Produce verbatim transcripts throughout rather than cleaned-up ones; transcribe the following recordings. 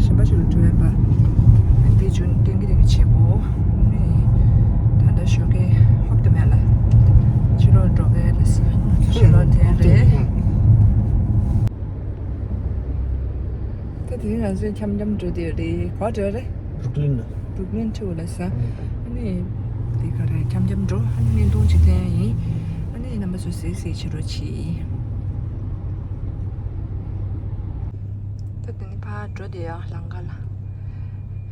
གཞན་པ་ཞིག་ལ་འགྲོ་ཡས་པ། འདི་ཆུ་སྟོན་གྱི་རིགས་བྱེད་པོ། ནི་ད་ལྟ་ཞོགས་ཀས་ཧོབ་ཏེ་མེད་ལ། ཕྱི་ལོགས་འགྲོ་གས་ལ་སི་ཕྱི་ལོགས་དེ་རེད། ད་དེ་རིང་ང་ཚོས་འཁྱམ་འཁྱམ་འགྲོ་དེ་རེད། ག་འགྲོ་རེད། བུ་རུག་ལིན་ལ། བུ་རུག་ལིན་ཆུ་ལ་ས། ཨ་ནི་དེ་ག་རེ་འཁྱམ་འཁྱམ་འགྲོ། ཨ་ནི་བརྙན་ཐུང་ཅིག་འཐེན་ཡིན། ཨ་ནི་རྣམ་པ་ཚོ་གཟིགས་གཟིགས་བྱེད་རོགས་གྱིས། ད་དེ་ནི་ཕར་འགྲོ་དེ་ཡང་ལམ་ཁ་ལ།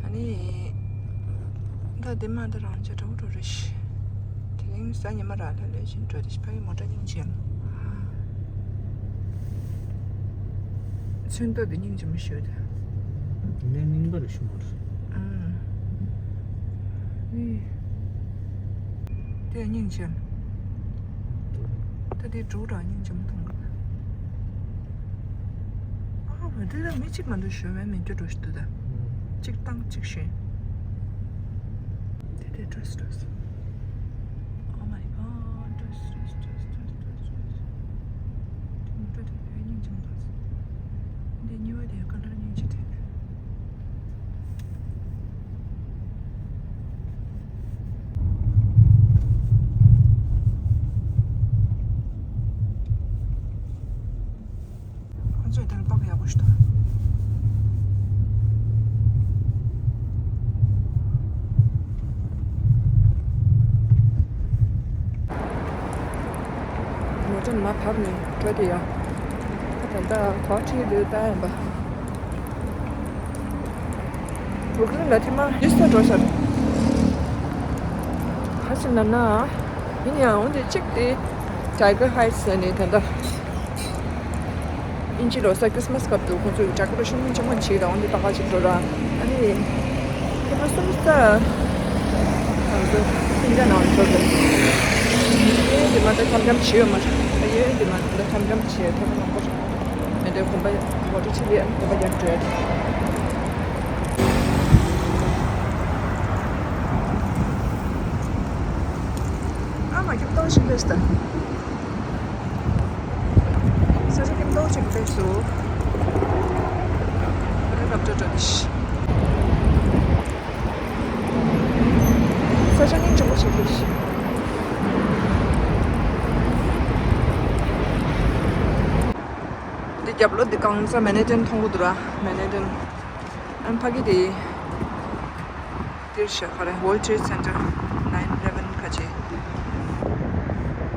ཨ་ནི་ད་དེ་མ་ད་རང་ཅག་འགྲོ་འགྲོ་རེད་ཤི། དེ་རིང་གཟའ་ཉི་མ་རག་ལ་ལས་བཞིན་འགྲོ་དེ་ཕ་གི་མོ་ཊ་སྙིང་རྗེ་མོ། ཚོན་མདོག་དེ་སྙིང་རྗེ་མོ་ཞིག་ཡོད་དེ། དེ་ནས་རྙིང་པ་རེད་ཤི་མོ་རེད། ཨང་། ཨེ། དེ་སྙིང་རྗེ་མོ། ད་དེ་འགྲོ་ར་སྙིང་རྗེ་མོ་མཐོང་གི། ཨ་མ་དེ་ལ་མི་གཅིག་མ་འདུག་ཞོ་མེད་མི་འགྱུར་འགྲོ་ཞིག་འདུག་ད། གཅིག་བཏང་གཅིག་ཞོན། དེ་དེ་འགྲོས་འགྲོས། Oh my god འགྲོས་འགྲོས་འགྲོས་འགྲོས་འགྲོས། དེ་མོ་ཊ་དེ་བོད་སྙིང་རྗེ་མོ་འདུག་འདི་གཉིས་པ་དེ་ཀ་ལར་སྙིང་རྗེ་དེ། ཁོ་ཚོས་དེར་པགས་ཡག་པོ་ཞིག་འདུག་མོ་ཊ་མར་བབས་ནས་འགྲོ་དེ་ཡོང་། ད་ལྟ་གོ་ཁྲིད་དུ་ལྟ་ཡིན་པ། བུ་རུག་ལིན་ལ་ཐེངས་མ་ཡིས་ད་འགྲོ་ཤར། ག་ཟེར་ན་ན། ཡིན་ཡང་འོན་ཏེ་གཅིག་དེ་Tiger Heights ཟེར་ནས་ད་ལྟ་དབྱིན་ཇི་ལོ་གསར་Christmas སྐབས་དུ་ཁོང་ཚོས་decoration ཆེན་མོ་བྱས་དང་འོན་ཏེ་ད་ག་ཅིག་འགྲོ་ར། ཨ་ནི་ཐེངས་མ་གསུམ་ཙམ་ང་ཚོ་ཨིན་ཇི་ནང་འགྲོ་དགོས། ཡེ་འདི་མ་ད་འཁྱམ་འཁྱམ་བྱེད་ཡོད་མ་རེད། ཡེ་འདི་མ་ད་འཁྱམ་འཁྱམ་བྱེད་ཐེངས་མ་མང་པོ་རེད། མེ་འདྲའི་གོམ་པ་མོ་ཊ་ཆེ་ལས་གོམ་པ་རྒྱག་འགྲོ་ཡ་རེད། ཨ་མ་ཁྱིམ་སྟོང་ཞིག་ཕེབས་ད། ས་ཆ་ཁྱིམ་སྟོང་ཞིག་ཕེབས་སུ། ཨ་ནི་སློབ་གྲྭ་འགྲོ་གི་ཤི། ས་ཆ་སྙིང་རྗེ་པོ་ཞིག་འདུག་ཤི། འདི་རྒྱབ་ལོགས་འདི་གང་ས་མན་ཧ་ཊན་མཐོང་གི་འདུག་ར། མན་ཧ་ཊན། ཨ་ཕ་གི་དེ། འདིར་ཤག་ག་རེ། World Trade Center nine eleven ཁ་ཆེ།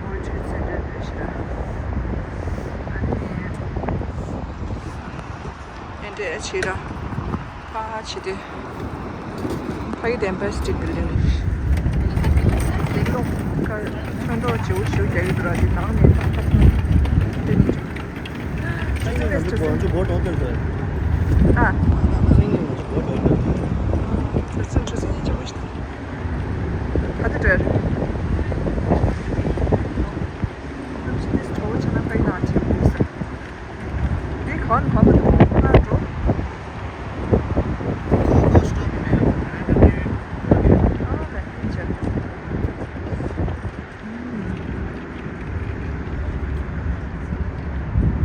World Trade Center འདིར་ཤག་ཨ་ནི། ཨེ་འདྲས་ཆེ་ར། ཕ་ཆེ་དེ། ཕ་གི་དེ་Empire State Building རེད། དེ་ལོག་ཁ་ཚོན་མདོག་བྱིའུ་བྱིའུ་རྒྱག་གི་འདུག་ར། དེ་ནང་ནས་ཐག་ཐག་ཐག་དེ་ནས། ང་ཚོ་སྒོ་འགྲོ་དེར་འགྲོ། ཨ། ང་ཚོ་སྒོ་འགྲོ་དེར་འགྲོ། ཚོན་ཆུ་ཚན་ཡིན་ཅི་མ་ཤེས། ག་དེ་འདྲ། ཨ་ནི་གང་གང་མི་འདུག་ཁོ་ན་འགྲོ།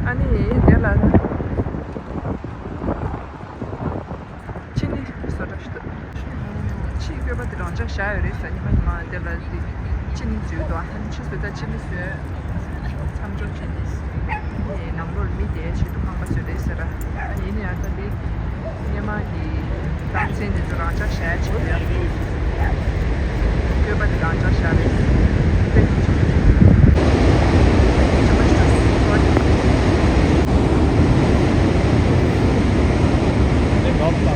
ཨ་ནི་དེ་ལ་ཕྱི་ནི་བཟོ་གྲྭ་ཞིག་འདུག་ཕྱིའི་བཀོད་པ་དེ་རང་འཇགས་བཞག་ཡོད་རེད་ཟེར། ཉི་མ་ཉི་མ་དེ་ལ་དེ་ཕྱི་ནི་འཛུལ་འདུག་ཨ་ནི་ཕྱི་བཟོས་ད་ཕྱི་ནི་བཟོས། མཚམས་འཇོག་བྱས་ནས་ནང་ལོགས་མི་དེ་ཆེད་དུ་ཁང་པ་བཟོས་རེད་ཟེར། ཨ་ནི་ཡིན་ན་ཡང་ད་འདི་སྔོན་མ་གི་རྟགས་མཚན་དེ་ཚོ་རང་འཇགས་བཞག་ཡ་ཆེད་དུ་ཡང་བཀོད་པ་དེ་རང་འཇགས་བཞག་རེད། དཔེ་ཉིན་ཆེ་ཆེ་ཆེ་ཆེ་མ་ཞིག་ད་སོ་ཏེ་ནོག་པ།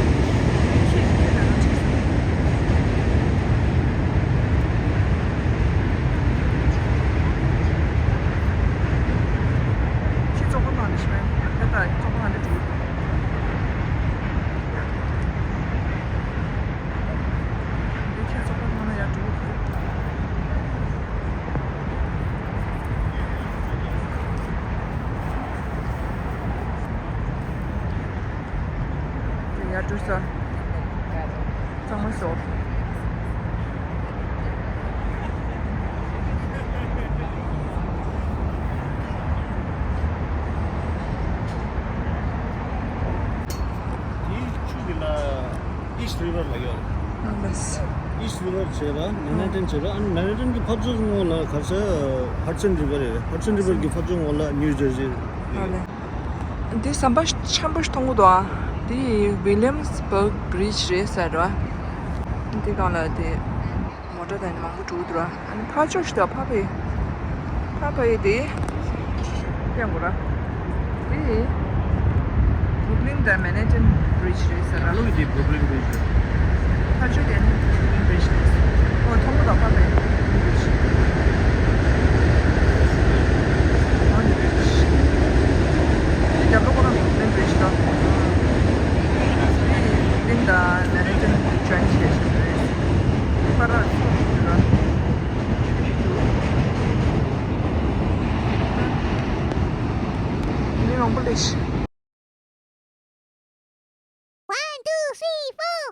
ཁྱི་བཙོག་པ་མང་ནི་ཞིག་མེད། ད་ལྟ་བཙོག་པ་ཧ་ལས་འགྲོ། འདི་ཁྱི་བཙོག་པ་མང་ན་ཡར་འགྲོ་དགོས། ཡར་འགྲོ་ས། གཙང་མ་བཟོ། དེའི་ཆུ་ East River ལ་ཡོད། ཨ་ལས། East River བྱས་ལ་Manhattan བྱས་ལ། ཨ་ནི་Manhattan གི་ཕར་ཕྱོགས་ངོས་ལ་ག་ས་Hudson River རེད། Hudson River གི་ཕར་ཕྱོགས་ངོས་ལ་New Jersey རེད། ཨ་ལས། འདི་ཟམ་པ་ཆེན་པོ་ཞིག་མཐོང་གི་འདུག་ཨ། འདི་Williamsburg Bridge རེད་ཟེར་ར། འདི་སྒང་ལ་དེ་མོ་ཊ་དང་མང་པོ་འགྲོ་གི་འདུག་ར། ཨ་ནི་ཕར་ཕྱོགས་ཤིག་དང་ཕ་ཕའི་ཕ་ཕའི་དེ་ཡང་གོ་ར། དེ་Brooklyn དང་Manhattan Bridge རེད་ཟེར་ར། ཨ་ལོ་དེ་Brooklyn Bridge ཕར་ཕྱོགས་དེ་ནི་Brooklyn Bridge རེད། ཨོ་མཐོང་གི་འདུག་ཕ་ཕའི་Bridge། ཨ་ནི་Bridge རྒྱབ་ལོགས་ཁོ་རང་Brooklyn Bridge དང་Brooklyn དང་Manhattan Bridge join བྱས་ཤིག་རེད། ཁོ་རང་ཚོ་ཞིག་ར། མི་མང་པོ་སླེབས་ཤག One, two, three, four.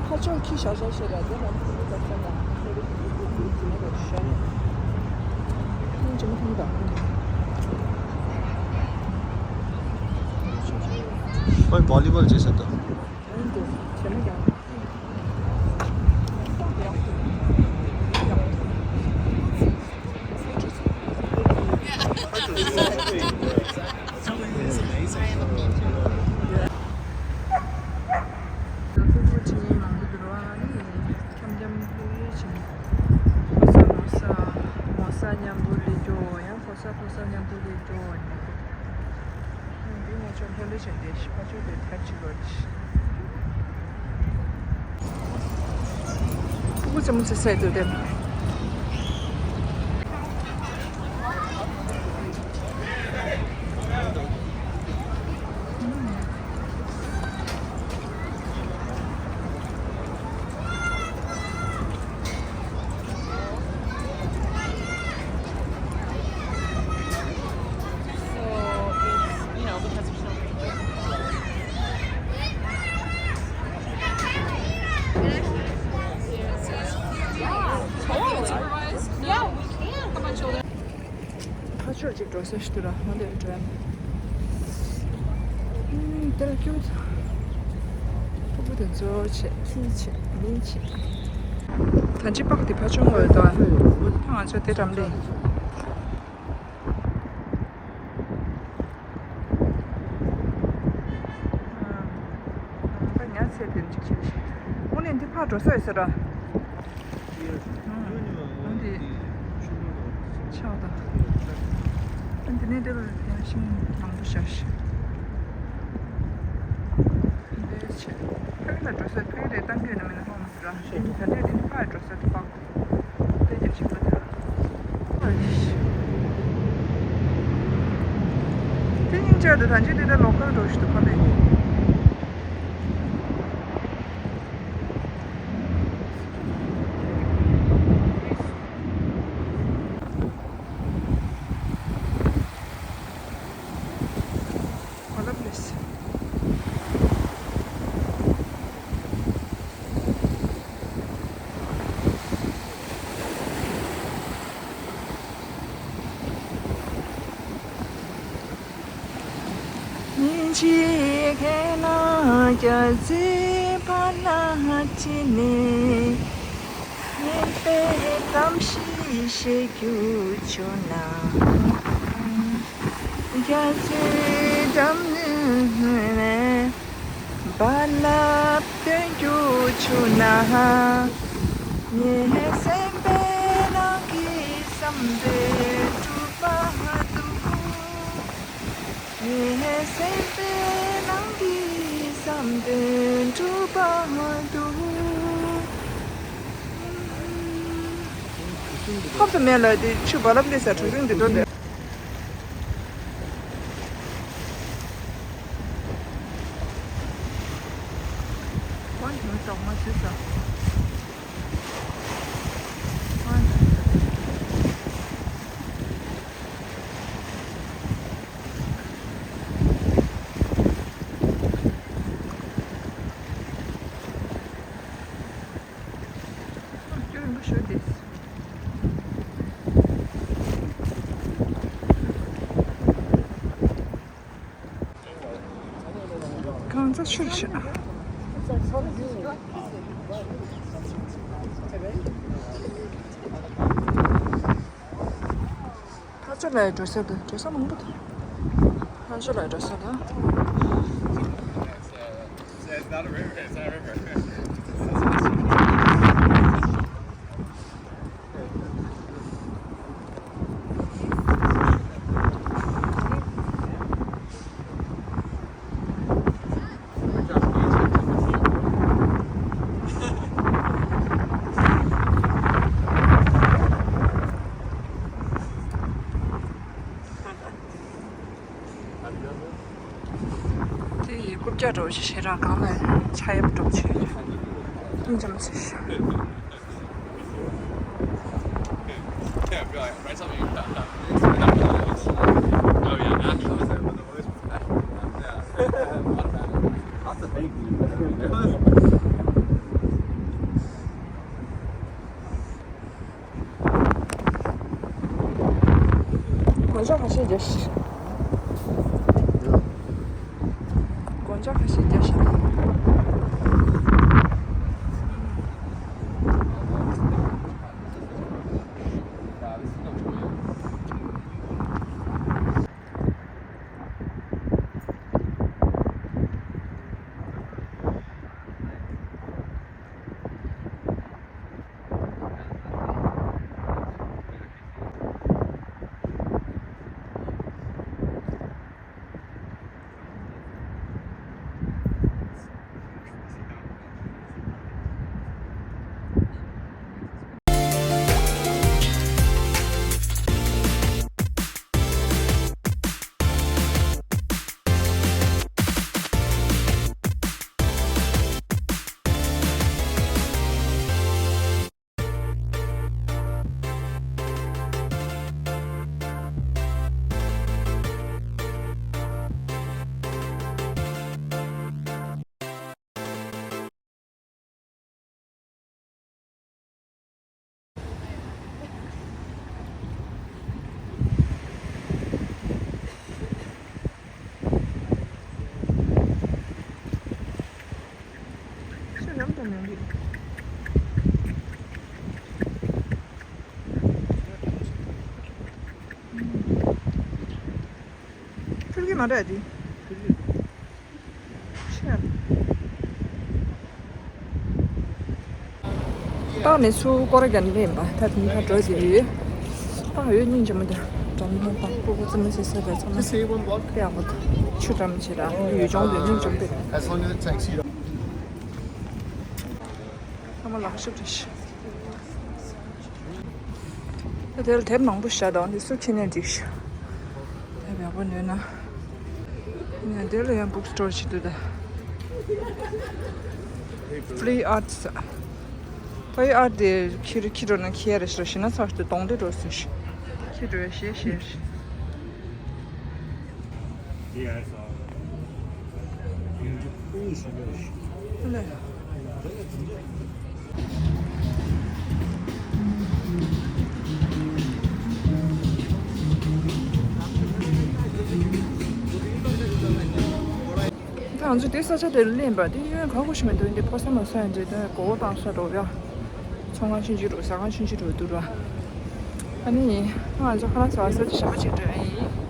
ཕར་ཕྱོགས་ཁྱི་ཤ་ཤ་ཤ་ར་དེ་ལ་ཁྱི་ལ་ཟ་ལ་ཁྱི་ལ་ཁྱི་ལ་ཁྱི་ལ་ཤ་ནས་ཁྱི་ལ་ཁྱི་ལ་ཁྱི་ལ། ཨོ་བོ་ལི་བོལ་བྱེད་ས་དང་། ཨོ་འདུག་བྱེད་མ་ཀྱང་། འཁྱམ་འཁྱམ་ལྷོད་ལྷོད་བྱས། ཕོ་གསར་མོ་གསར་མོ་གསར་མཉམ་པོ་སླེབས་ཀྱོག་ཡང་ཕོ་གསར་ཕོ་གསར་མཉམ་པོ་སླེབས་ཀྱོག་འདི་ང་ཚོ་ལྷོད་ལྷོད་བྱས་ཏེ་ཕ་ཆོས་དེ་ཐབས་ཅིག་ལོ་ཅི། ཕྲུ་གུ་རྩེད་མོ་རྩེ་ས་ཡོད་དོ་དེ། ཕར་ཕྱོགས་ཅིག་འགྲོ་ས་ཞིག་འདུག་ར། ང་འདིར་འགྲོ་ཡ། ཨུམ། དེར་ཀྱུ། ཕྲུ་གུ་དེ་ཚོ་བྱེད་ལྷིང་བྱེད་ལྷིང་བྱེད། ད་ཅི་པག་དེ་ཕར་ཕྱོགས་ཡོད་དོ། ང་ཚོ་དེ་འགྲམ་ལས། ཨ། ད་ཉ་ཚེ་དེ་འཇིགས་བྱེད། དངོས་གནས་འདི་ཕར་འགྲོ་ས་ཡོད་ས་ར། ཨང་། འདི་ཆགས་ད། ཨ་འདི་ནས་འདིར་ཡང་ཤིང་མང་པོ་བཞག་ཤག་འདི་ཆེ། ཕ་གི་ལ་འགྲོ་ས་ཕ་གི་རེད་བཏང་གི་ཡོད་ན་མིན་ན་ཧོང་མི་འདུག་ར། ཨ་འདི་ད་འདྲས་འདི་ཕར་འགྲོ་ས་དེ་པག་དེ་རྒྱབ་ཤིག་པ་དེ་ར། ཨ་ཤི། ཡོད་དེ་ད་ཅི་དེ་ད་ལོ་ཀལ་འགྲོ་ཞིག་ཏུ་ཕ་ལེ། གོ་ལབ་ལེས། ཉིན་གཅིག་ཁྱེད་རང་རྒྱ་མཚོའི་བར་ལ་ཁྲིད་ནས། སྙན་པའི་གཏམ་ཞིག་བཤད་རྒྱུ་བྱུང་ན། རྒྱ་མཚོའི་འགྲམ་ནས་བར་ལ་སྟོན་རྒྱུ་བྱུང་ན། ངའི་སེམས་པའི་ནང་གི་བསམ་དོན་འགྲུབ་པ་འདུག་ངའི་སེམས་པའི་ནང་གི་བསམ་དོན་འགྲུབ་པ་འདུག་ཧོབ་ཏུ་མེད་ལ་དེ་ཆུ་བ་ལབ་ལེ་ས་གྲུ་གཟིངས་འདི་འགྲོ་འདི། སྐྱོ་རིང་པོ་ཞོ་དེ། གང་ཚ་ཤུར་ཤ། ཕར་ཕྱོགས་ལ་འགྲོ་ས་འདུག་འགྲོ་ས་མང་པོ་འདུག་ཕར་ཕྱོགས་ལ་འགྲོ་ས་འདུག་དེ་ཡི་རྐུབ་བཀྱག་འདྲ་བོ་ཞིག་ཞེ་དྲག་སྒང་ལ་ཆག་ཡབ་འགྲོ་བྱེད་ཀྱི་སྙིང་རྗེ་མོ་ཟེར་ཤག་དགོན་ཆ་ཁ་ཤས་རྒྱག་ཤིག་དགོན་ཆ་ཁ་ཤས་རྒྱག་ཤིག་ཤ་ཡང་དང་མྱོང་གི། འཕྲུལ་གྱིས་མ་འདྲ་དེ། ཕྱིར། ད་ནས་ཚུར་སྐོར་ར་རྒྱག་ནི་མེད་པ། ད་དེ་ནས་ཕར་འགྲོ་ཟེར་ཡོད། ད་འོད་སྙིང་རྗེ་མོ་འདི་འགྲམ་ནས་ད་སྤུ་གུ་རྩེད་མོ་རྩེ་ས་དེ་ཚང་མ་དཔེ་ཡག་པོ་འདུག་ཆུ་འགྲམ་བྱས་ར་ཡུལ་ལྗོངས་དེ་སྙིང་རྗེ་མོ་དཔེ། As long as it takes you to ཚང་མ་ལག་ཤུབས་རེད་ཤག་ད་དེར་དེབ་མང་པོ་བཞག་དང་དེ་སུ་ཁྱེར་ནས་འགྲིག་ཤག་དེབ་ཡག་པོ་ཉོས་ན། ཡང་འདི་ལ་ཡང་book store ཞིག་འདུག་ད། Flea Art ཟེར། Flea Art དེ་ཁྱེར་ཁྱེར་འགྲོ་ན་ཁྱེར་རེ་ཞིག་ཞིག་ན་ཚར་ཏེ་གདོང་དེ་འགྲོ་སོང་ཞིག་ཁྱེར་འགྲོ་ཡ་ཞེས་ཞེས་ཞིག་ལེ། ད་ང་ཚོ་དེ་ས་ཆ་དེར་སླེབས་པ་དེ་གཡོན་ག་གོ་ཞིག་མི་འདུག་འདི་ཕོ་ས་མ་ས་ཡང་འདྲེ་དོན་མགོ་བོ་བཏང་ས་འགྲོ་ཡ། ཚོང་ཁང་ཆུང་ཆུང་འགྲོ་ཟ་ཁང་ཆུང་ཆུང་འགྲོ་འདུག་ར། ཨ་ནི་ང་ཚོ་ཁ་ལག་ཟ་བ་ས་ཆ་གཞན་པ་ཅིག་འགྲོ་ཡ་ཡིན།